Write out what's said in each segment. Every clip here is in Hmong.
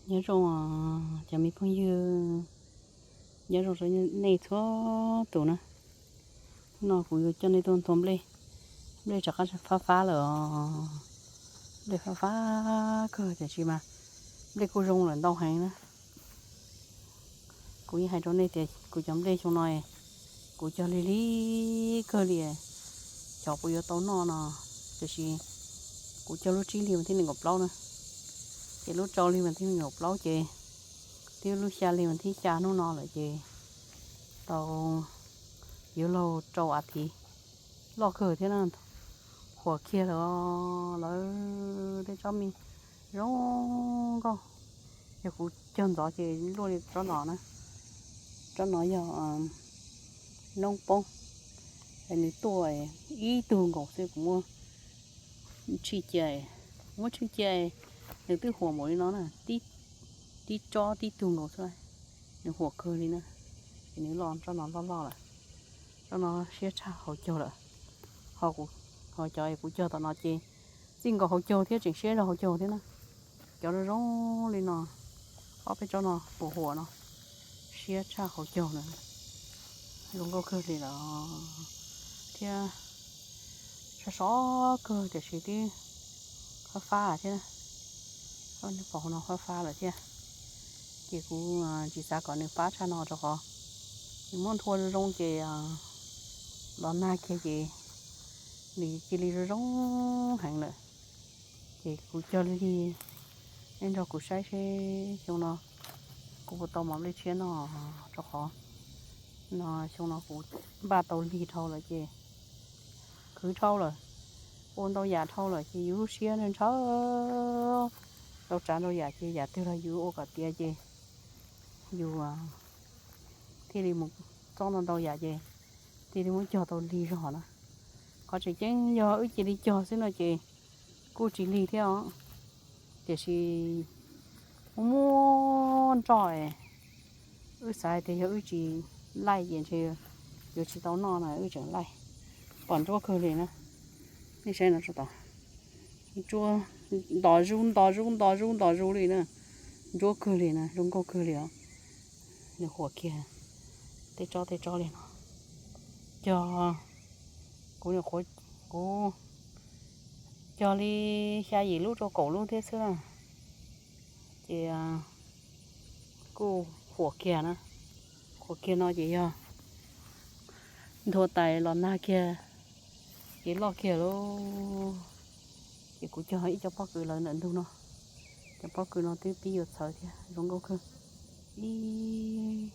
Nyob zoo cov me phooj ywg, nyob zoo nej txhua tus na. Hnub no kuv yuav coj nej tuaj nthuav nplej. Nplej rov qab fab fab lawm os. Nplej fab fab kawg tiam sis mas nplej kuj zoo lawm ntau heev na. Kuv yeej hais rau nej tias kuv cov nplej xyoo no kuv cog lig lig kawg li, xyov puas yuav tau noj no. Tiam sis kuv cog lub tsib hli vas thib nees nkaum plaub na, ces lub rau hli vas thib nees nkaum plaub ces twb lub xya hli vas thib xya hnub no lawm ces tau yuav luag rau as thiv loj kawg thiab na. Huam kiag lawm, lawv tej tsob me zoo nkauj. Yog kuv cog ntxov ces luaj li tsob no na. Tsob no yog noob poob, nws tuaj ib tug nkaus xwb kuv muab tshij cia, muab tshij cia, nws twb huam npaum li no na, tib tsob tib tug nkaus xwb, nws huam kawg li na. Ces nws loj, tsob no loj loj lawm, tsob no siab tshaj hauv caug lawm. Ho cov kuv cog tom no ces txij nkaus hauv caug thiab tseem siab zog hauv caug thiab na. Cov zoo zoo li no, ob peb tsob no huam huam no, siab tshaj hauv caug na, zoo nkauj kawg li lawm thiab. Sov sov kawg tiam sis twb fab fab thiab, pom hauv no fab fab lawm thiab. Ces kuv tsis xav kom nws fab tshaj no rau qhov nws muab nthua zoo zoo ces los nag kiag ces nws cia li zoo zoo heev lawm. Ces kuv cog lig lig, nej nrog kuv saib seb xyoo no kuv puas tau mov nplej tshiab noj, rau qhov no xyoo no kuv npaj tau lig dhau lawm ces khwv dhau lawm, ua ntau yam dhau lawm ces yus lub siab ntshaw, ntshaw rau tsav ntau yam ces yam twg los yus ua kom tiav ces yus thiaj li mus txob ntau ntau yam ces thiaj li muab cog tau lig zog na. Qhov tseem ceeb yog wb cia li cog xwb no ces kuj tsis lig thiab os. Tiam sis muaj muaj nroj, wb xav hais tias yog wb tsis laij ces ntshe yuav tsis tau noj na, wb tseem laij. Pom ntsuab kawg li na. Nej saib no tod, ntsuab nto zus nto zus nto zus nto zus li na. Ntsuab kawg li na, zoo nkauj kawg li os. Nws huam kiag tej tsob tej tsob li no. Cog, kuv, kuv cog li xya yim lub rau kaum lub thiab xwb na. Ces kuj huam kiag na, huam kiag no ces yog nthua tas los nag kiag ces loj kiag lauj. Ces kuv cog ib co pob kws lawv ntawm ntug no, cov pob kws no twb pib yuav txhawv thiab zoo nkauj kawg. Ib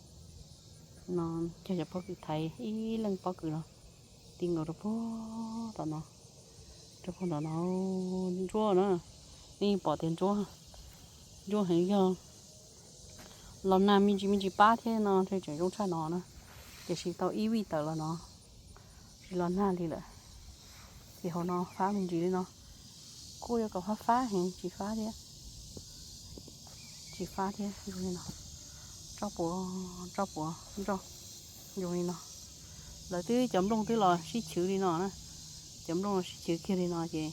no cog cov pob kws thaiv ib leej pob kws no ti nkaus rau puag tom no, rau puag tom no ntsuab na. Nej yeej pom tias ntsuab, ntsuab heev yog los nag me ntsis me ntsis pab thiab no ntshe tseem zoo tshaj no na, tiam sis tau ib vij tawm los no tsis los nag li lawm. Ces hauv no fab me ntsis li no, kuj yuav kom fab fab heev tsis fab thiab, tsis fab thiab zoo li no, tsob puav, tsob puav nroj zoo li no. Lawv twb cov nplooj twb los sib chwv li no na, cov nplooj los sib chwv kiag li no ces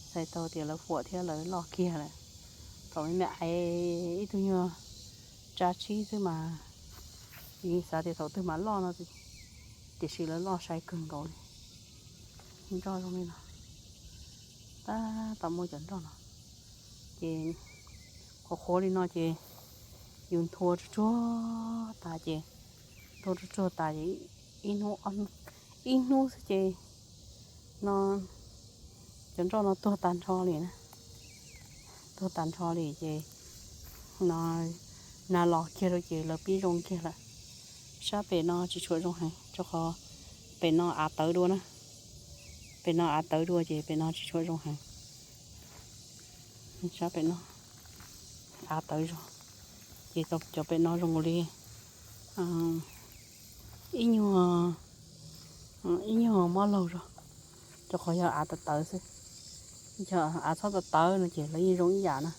txhais tau tias lawv huam thiab lawv loj kiag lawm. Thaum me me ib tug nyuag tsa tsib xwb mas, yeej xav tias thaum twg mam loj no, tiam sis lawv loj sai kawg nkaus li. Nroj zoo li no, tab tom muaj cov nroj no, ces qhuav qhuav li no ces yus nthua tsuag tsuag tas ces, nthua tsuag tsuag tas ces ib hnub, ib hnub xwb ces no cov nroj no tuag tag nrho li na, tuag tag nrho li ces no nag los kiag rau ces lawv pib zoo kiag lawm. Sab pem no tsis tshua zoo heev rau qhov pem no av tawv dua na, pem no av tawv dua ces pem no tsis tshua zoo heev. Sab pem no av tawv zog, ces cov pem no zoo li ib nyuag, ib nyuag mob laug zog, rau qhov yog av tawv tawv xwb. Yog av txhob tawv tawv no ces lawv yeej zoo ib yam na,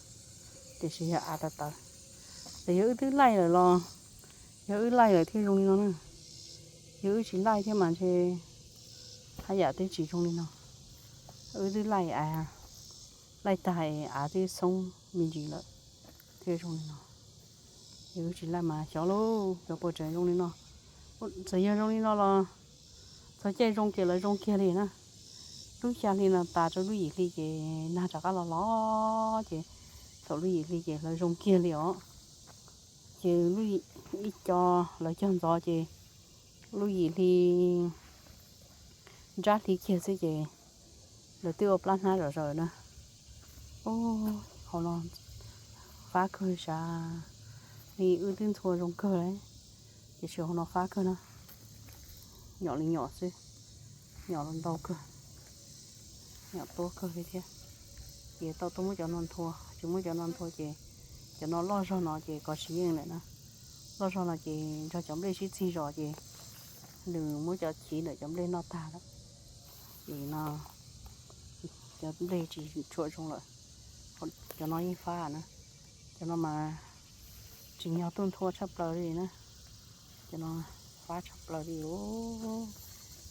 tiam sis yog av tawv tawv. Ces yog wb twb laij lawm los, yog wb laij lawm thiaj zoo li no na, yog wb tsis laij thiab mas ntshe haj yam twb tsis zoo li no. Wb twb laij, laij tag av twb xoob me ntsis lawm. Zoo li no, yus tsis laj mas xyov lauj, cov puas tseem zoo li no. Txawm yog zoo li no los txog caij zoo ces lawv zoo kiag li na. Lub xya hli no tas rau lub yim hli ces nag rov qab los los ces thaum lub yim hli ces lawv zoo kiag li os. Ces ib co lawv cog ntxov ces lub yim hli nrab hli kiag xwb ces lawv twb ua plab hnab zom zaws na. Hauv no fab kawg sav, li wb twb ntxhua zoo kawg lawm, tiam sis hauv no fab kawg na. Nyom li nyom xwb, nyom los ntau kawg, nyom tuab kawg li thiab. Ces tau tuaj muab cov no nthua, tsis muab cov no nthua ces cov no loj zog no ces kov tsis yeej lawm na. Loj zog no ces nrog cov nplej sib txig zos ces nws muab cov chiv ntawm cov nplej noj tag lawm. Ces no cov nplej tsis tshua zoo lawm. Cov no yeej fab na. Cov no mas tsim nyog tuaj nthua tshaj plaws li na. Cov no fab tshaj plaws li os.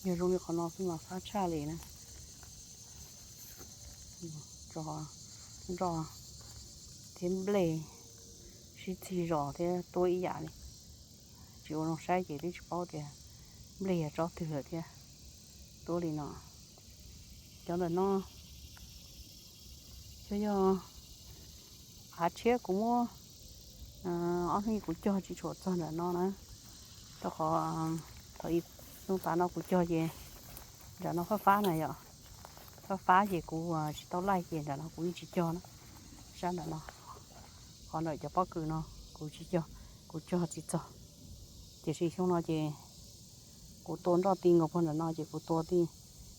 Yog zoo li qhov no xwb mas fab tshaj li na. Tso nroj thiab nplej sib txig zos thiab tuab ib yam li. Tsis ua zoo saib ces twb tsis paub tias nplej yog tsob twg lawm thiab. Tuab li no. Cov ntawm no xyov yog av tshiab kuv muab, ob hnub kuv cog tsis tshua txog nram no na. Rau qhov thaum ub hnub tas no kuv cog ces nram no fab fab na yom. Fab fab ces kuv tsis tau laij ces nram no kuv yeej tsis cog na. Sab nram no, qhov ntawm cov pob kws no kuv tsis cog, kuv cog tsis txog. Tiam sis xyoo no ces kuv tua nroj ti nkaus puag nram no ces kuv tua ti,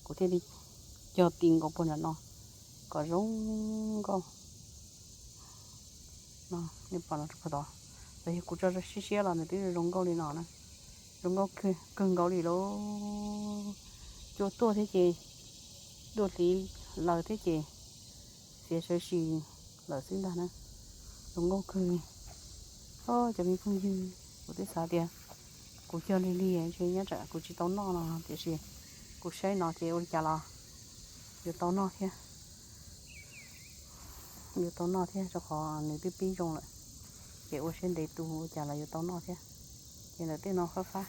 kuv thiaj li cog ti nkaus puag nram no kom zoo nkauj. Nej pom no rau puag tod, los yog kuv tso siab siab los nws twb zoo nkauj li no na. Zoo nkauj kawg nkaus li lauj. Cua tuaj thiab ces dua hliv laws thiab ces xiav sawv sis lawm xwb ntag na. Zoo nkauj kawg li. Cov me phooj ywg, kuv twb xav tias kuv cog lig lig ntshe nyob tsam kuv tsis tau noj no tiam sis kuv saib no ces ua li cas los yuav tau noj thiab. Yuav tau noj thiab rau qhov nws twb pib zoo lawm. Ces ua siab ntev tu ua cas los yuav tau noj thiab. Ces ntawm tej no fab fab,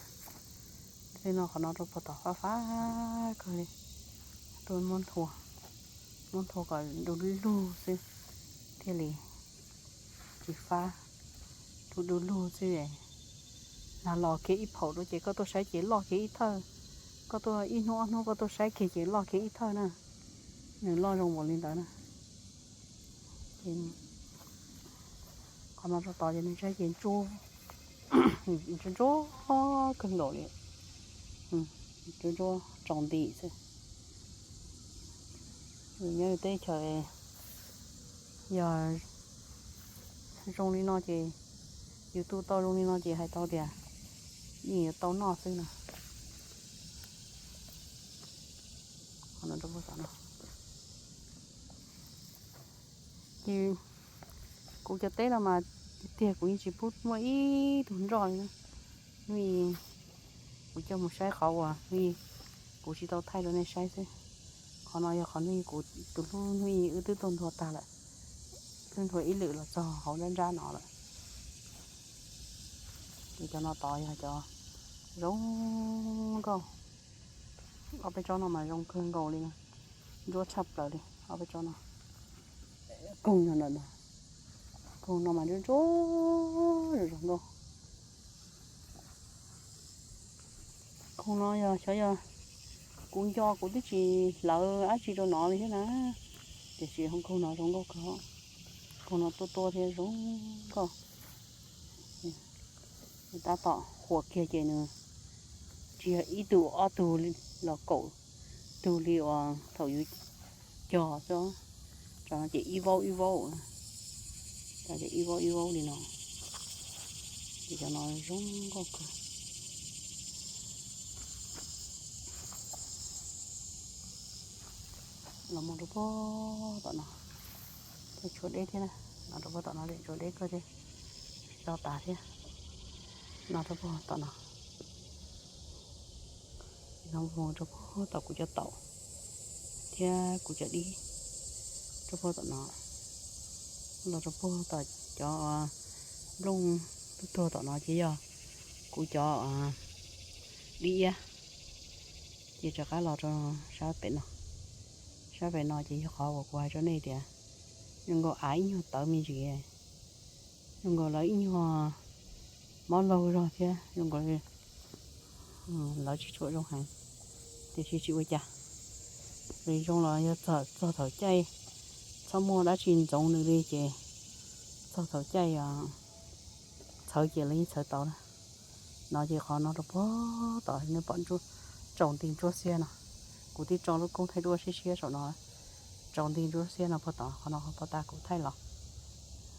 tej no qhov no rau puag tom fab fab kawg li. Tuaj muab nthua, muab nthua kom du lug xwb thiaj li tsis fab. Du du lug xwb, nag los kiag ib phaum rau ces koj tuaj saib ces loj kiag ib thawj. Koj tuaj ib hnub ob hnub koj tuaj saib kiag ces loj kiag ib thawj na. Nws loj zoo npaum li ntawd na. Qhov no rau tod ces nws saib ces ntsuab, ntsuab kawg nkaus li, ntsuab ntsuab tsaus nti xwb. Nyob teb chaws yog zoo li no ces, yus tu tau zoo li no ces hais tau tias yeej yuav tau noj xwb no. Ces kuv cov teb no mas tiag tiag kuv yeej tsis pub muaj ib tug nroj li na. Hnub i kuv coj mus saib qhov uas hnub i kuv tsis tau thaij rau nej saib xwb. Qhov no yog qhov hnub i kuv tus hlub hnub i wb twb tuaj nthua tag lawm, twb nthua ib lwm los txog hauv nrab nrab no lawm. Ces cov no tod yog cov zoo nkauj. Ob peb tsob no mas zoo kawg nkaus li na, ntsuab tshaj plaws li ob peb tsob no. Koog no, koog no mas ntsuab ntsuab zoo nkauj. Koog no yog xyov yog kuv nco kuv twb tsis hlawv dab tsi rau no li thiab na, tiam sis koog no zoo nkauj kawg. Koog no tuaj tuaj thiab zoo nkauj. Tab tom qhuas kiag ces nws tsis yog ib tug ob tug los kaum tug li uas thaum yus cog xwb. Cov no ces ib vaub ib vaub, cov ces ib vaub ib vaub li no. Ces cov no zoo nkauj kawg. Los mus rau puag tom no, tshuav deb thiab na. Los rau puag tom no tshuav deb kawg thiab, tso tas thiab. No rau puag tom no, no mus rau puag tom kuv cov taum thiab kuv cov dib, rau puag tom no, los rau puag tom Cov nplooj tuag tuag tom no ces yog kuv cov dib iab. Ces rov qab los rau sab pem no, sab pem no ces yog qhov uas kuv hais rau nej tias zoo nkaus av ib nyuag tawv me ntsis, zoo nkaus lawv ib nyuag mob laug zog thiab zoo nkaus lawv tsis tshua zoo heev, tiam sis tsis ua cas. Zoo los yog txog thaum caij txhob muaj dab tsi ntxoov nws li ces txog thaum caij txhawv ces lawv yeej txhawv tau na. No ces qhov no rau puag tom nej pom tsaus nti ntsuab xiab no, kuv twb tso lub koob thaij duab siab siab saum no, tsaus nti ntsuab xiab no puag tom qhov no, qhov puag ta kuv thaij los,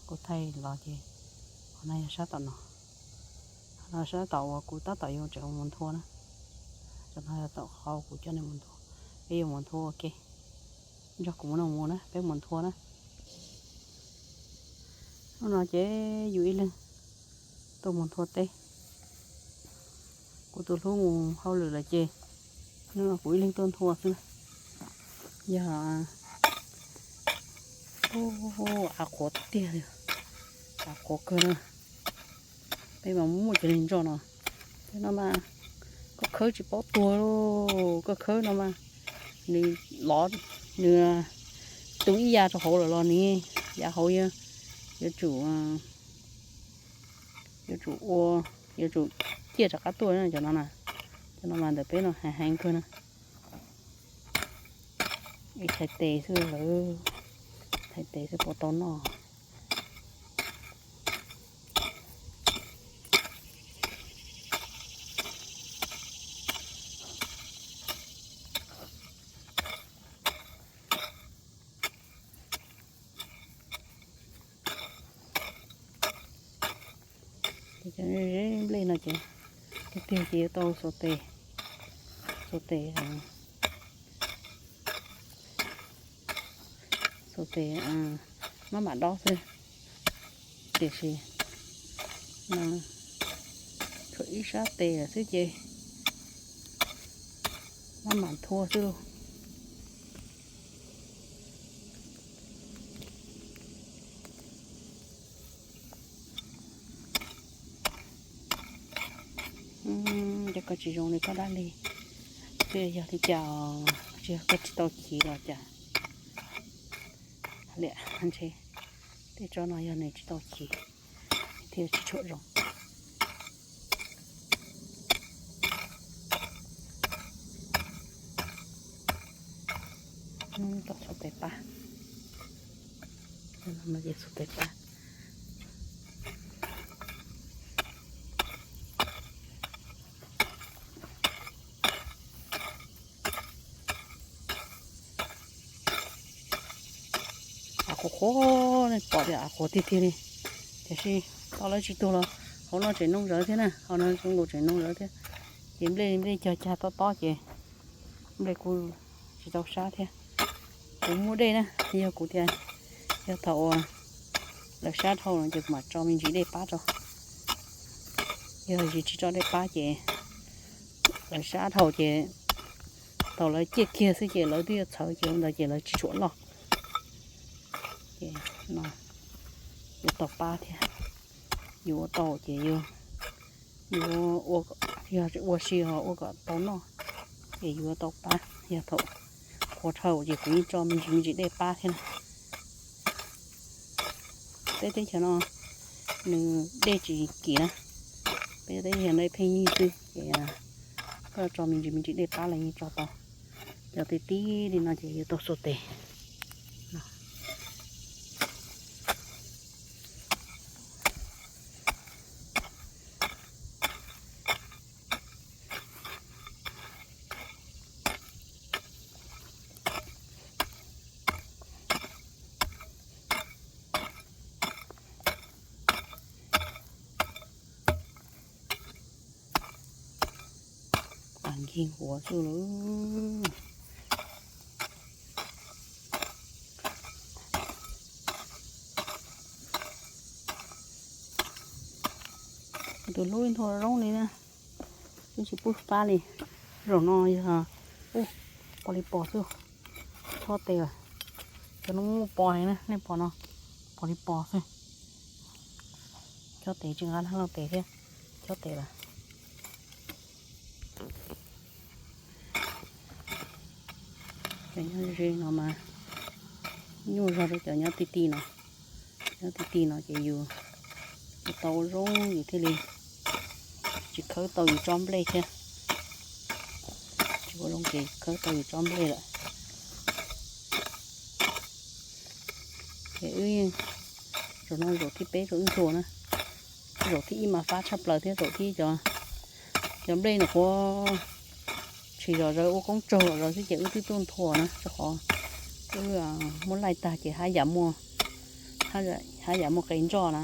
kuv thaij los ces qhov no yog sab tom no, qhov no sab tom uas kuv tab tom yuav tseem mus nthua na. Cov no yog tom qhov kuv coj nej mus nthua, peb yuav mus nthua ua ke, nrog kuv mus no mus na, peb mus nthua na. Hnub no ces yus ib leeg tuaj mus nthua teb, kuv tus hlub mus hauj lwm lawm ces hnub no kuv ib leeg tuaj nthua xwb na. Yog av qhuav tiag li, av qhuav kawg na. Peb mas muaj cov neeg ntso no, cov no mas koj khawb tsis paub tuag lauj, koj khawb no mas nws lov, nws tu ib yav rau hauv lawm los nws yav hauv yuav tsum, yuav tsum ua, yuav tsum ciaj rov qab tuaj cov no na. Cov no mas ntawm peb no heev heev kawg na. Ib thaiv tes xwb lawm, thaiv tes xwb puas tau noj. Ces cov nplej no ces tiag tiag ces yuav tau xuas tes, xuas tes, xuas tes maj mam dob xwb. Tiam sis tshuav ib sab tes lawm xwb ces maj mam nthua xwb lauj. Ces koj tsis zoo li koj dab li, twb yog li cas, tsis yog koj tsis tau chiv los cas? Liam ntshe tej tsob no yog nws tsis tau chiv thiaj tsis tshua zoo. Tom xuas tes pab, xuas tes pab. Av qhuav qhuav, nej pom tias av qhuav tiag tiag li, tiam sis tau lawv tsis tuag los hauv no tseem noo zawv thiab na, hauv no zoo nkaus tseem noo zawv thiab. Ces nplej nplej cog cag tob tob ces nplej kuj tsis tau sab thiab. Kuv muaj dej na, yog kuv tias yog thaum uas lawv sab dhau no ces kuv mam tso me ntsis dej pab rau. Yog tsis tso dej pab ces lawv sab dhau ces thaum lawv ciaj kiag xwb ces lawv twb yuav txhawv ces ua ntawd ces lawv tsis tshua loj. Ces no yuav tau pab thiab, yuav ua tau ces yuav, yuav, yog ua si ho ua kom tau noj ces yuav tau pab. Yog thaum qhuav dhau ces kuv yeej tso me ntsis me ntsis dej pab thiab na. Peb teb chaws no nws dej tsis kim na, peb teb chaws no pheej yig xwb ces koj tso me ntsis me ntsis dej pab los yeej tso tau. Cov tib tib li no ces yuav tau xuas tes. Pas nkig huav xwb lauj. Tus hlub ib nthua zoo li na, twb tsis pub pab li. Zaum no yog ub, pos li pos xwb, chob tes. Cov no muaj pos heev na, nej pom no, pos li pos xwb. Chob tes tsis nqa laj loj tes thiab, chob tes lawm. Cov nyob ze no mas nyuaj zog rau cov nyob ti ti no. Nyob ti ti no ces yus tsis tau ua zoo yus thiaj li tsis khawb tau yus tsob nplej thiab. Tsis ua zoo ces khawb tau yus tsob nplej lawm. Ces wb, zaum no zaum thib peb rau wb nthua na. Zaum thib ib mas fab tshaj plaws thiab zaum thib, cov nplej no qhuav tsis zom zaws ua koob tsaug zom zaws xwb ces wb twb tuaj nthua na, rau qhov wb muab laij tag ces haj yam muaj, haj yam muaj qe ntsoj na,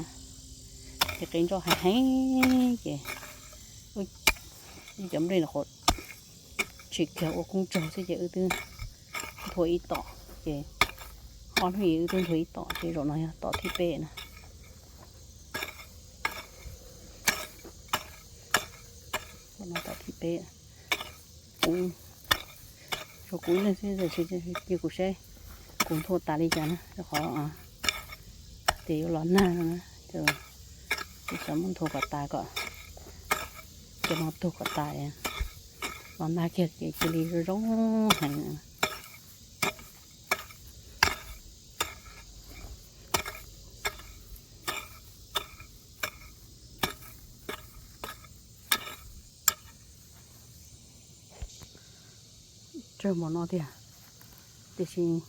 ces qe ntsoj heev heev ces wb cov nplej no qhuav tsis kiag ua koob tsaug xwb ces wb twb nthua ib tom ces, ob hnub wb twb nthua ib tom ces zaum no yog tom thib peb na. Zaum no tom thib peb. Kuv, kuv ib leeg xwb, cia kuv saib kuv nthua tas li cas na, rau qhov tias yuav los nag no na, ces kuv xav muab nthua kom tas kom, ces no tuag kom tas, los nag kiag ces cia li zoo zoo heev. Tsawg npaum no tiag, tiam sis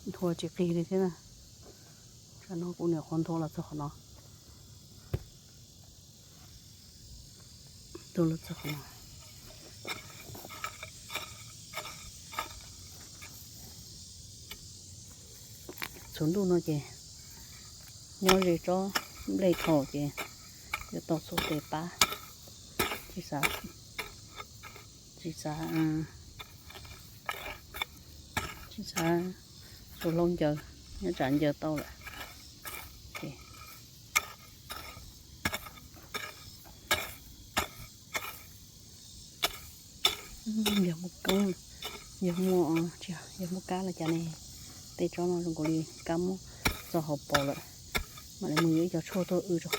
nthua tsis qis li thiab na. Tsam no kuv nyuam qhuav nthua los txog qhov no. Nthua los txog qhov no. Txhua ntuj no ces nyob ze tsob nplej thaum ces yuav tau txhua tes pab, tsis xav, tsis xav, tsis xav txhua hlau ncaws, nyob tsam ncaws tau lawm. Yog muaj kab, yog muaj, yog muaj kab los cas ne, tej tsob no zoo nkaus li kab muab txo hauv paus lawm, mam li mus yuav ib co tshuaj tuaj w rau,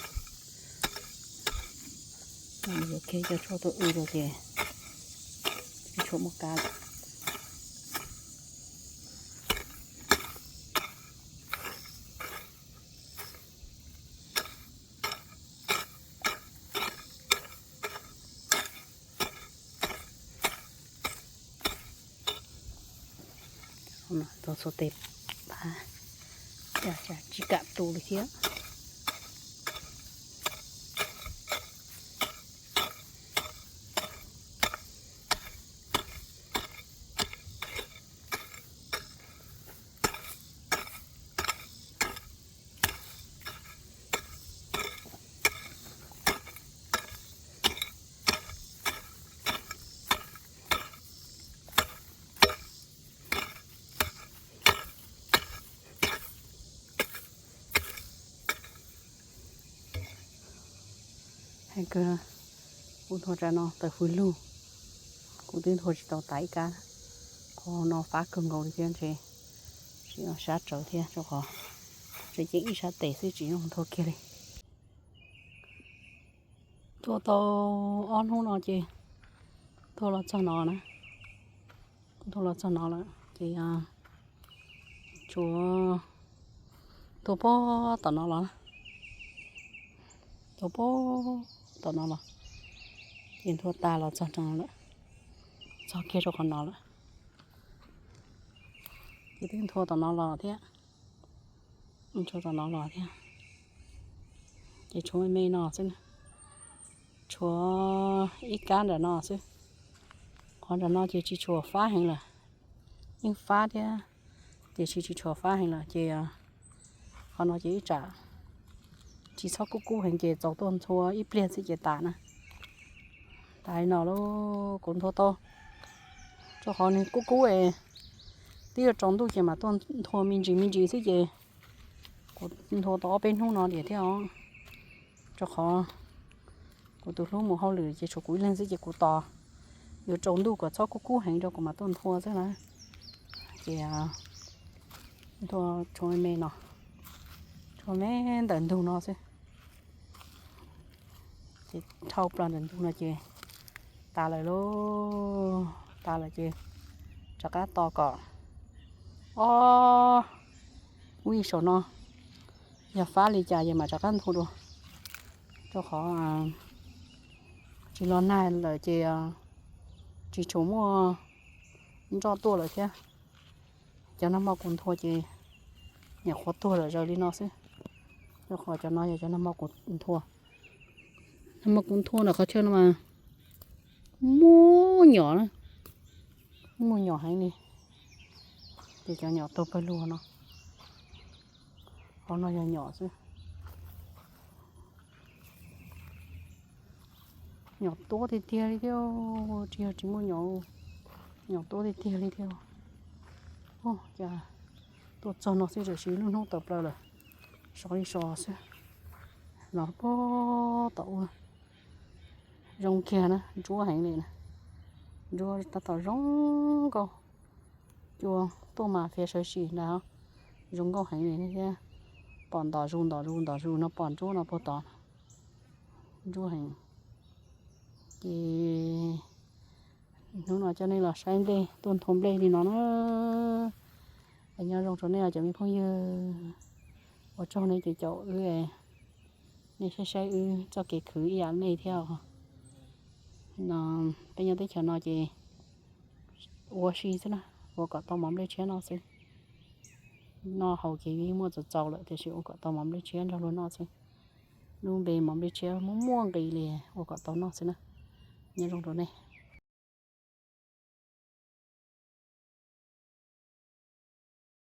mam li yuav kiag ib co tshuaj tuaj w rau ces tsis tshua muaj kab lawm. Tau txhua tes pab, cas tsis kam tu li thiab. Hais kawg, kuv nthua tsam no taws fws lug, kuv twb nthua tsis tau tas ib kab. Qhov no fab kawg nkaus li thiab ntshe tsis sab tsawv thiab rau qhov tseem ceeb ib sab tes xwb tsis zoo nthua kiag li. Nthua tau ob hnub no ces nthua los txog no na, nthua los txog no lawm ces tshuav nthua puag tom no los, nthua puag tom no los, ces nthua tas los txog no lawm, txog kiag rau qhov no lawm. Ces twb nthua tom no los thiab, nthua tom no los thiab, ces tshuav me me no xwb, tshuav ib kab nram no xwb. Qhov nram no ces tsis tshua fab heev lawm, yeej fab thiab, tiam sis tsis tshua fab heev lawm ces qhov no ces ib tsam tsis txhob kub kub heev ces txaus tuaj nthua ib pliag xwb ces tas na. Tas li no lauj, kuv nthua tau, rau qhov nws kub kub es twb yuav tsaus ntuj ces mam tuaj nthua me ntsis me ntsis xwb ces kuv nthua tau ob peb hnub no tiag thiab os. Rau qhov kuv tus hlub mus hauj lwm ces tshuav kuv ib leeg xwb ces kuv tos yuav tsaus ntuj kom txhob kub kub heev rau kuv mam tuaj nthua xwb na. Ces nthua tshuav me me no, tshuav me ntawm ntug no xwb. Dhau plaws ntawm ntug no ces tas lawm lauj, tas lawm ces rov qab tos kom ob vij saum no yog fab li cas ces mam rov qab nthua dua, rau qhov tsis los nag lawm ces tsis tshua muaj nroj tuaj lawm thiab. Cov nag hmo kuv nthua ces nyuam qhuav tuag zom zaws li no xwb, rau qhov cov no yog cov nag hmo kuv nthua. Nag hmo kuv nthua ntawm qhov chaw no mas muaj nyom na, muaj nyom heev li, ces cov nyom tuag pawg lug no, qhov no yog nyom xwb. Nyom tuab tiag tiag li thiab, tsis yog tsis muaj nyom, nyom tuab tiag tiag li thiab. Cas tuaj txog no xwb tam sim lub hnub tawm plaws lawm, sov li sov xwb. Los puag tom ub zoo kiag na, ntsuab heev li na, ntsuab tab tom zoo nkauj. Cua tuaj mas fiav sawv sim ntag, zoo nkauj heev li thiab. Pom ntom zus ntom zus ntom zus no, pom ntsuab no puag tod, ntsuab heev. Ces hnub no coj nej los saib nplej, tuaj nthua nplej li no na. Nyob zoo rau nej cov me phooj ywg, ua tsaug nej cov caum wb, nej saib saib wb txoj kev khwv ib yam nej thiab. No peb nyob teb chaws no ces ua si xwb na, ua kom tau mov nplej tshiab noj xwb. Noj haus ces yeej muaj txaus txaus lawm tiam sis ua kom tau mov nplej tshiab nrog luag noj xwb. Lub npe mov nplej tshiab muaj muaj nqis li, ua kom tau noj xwb na. Nyob zoo rau nej.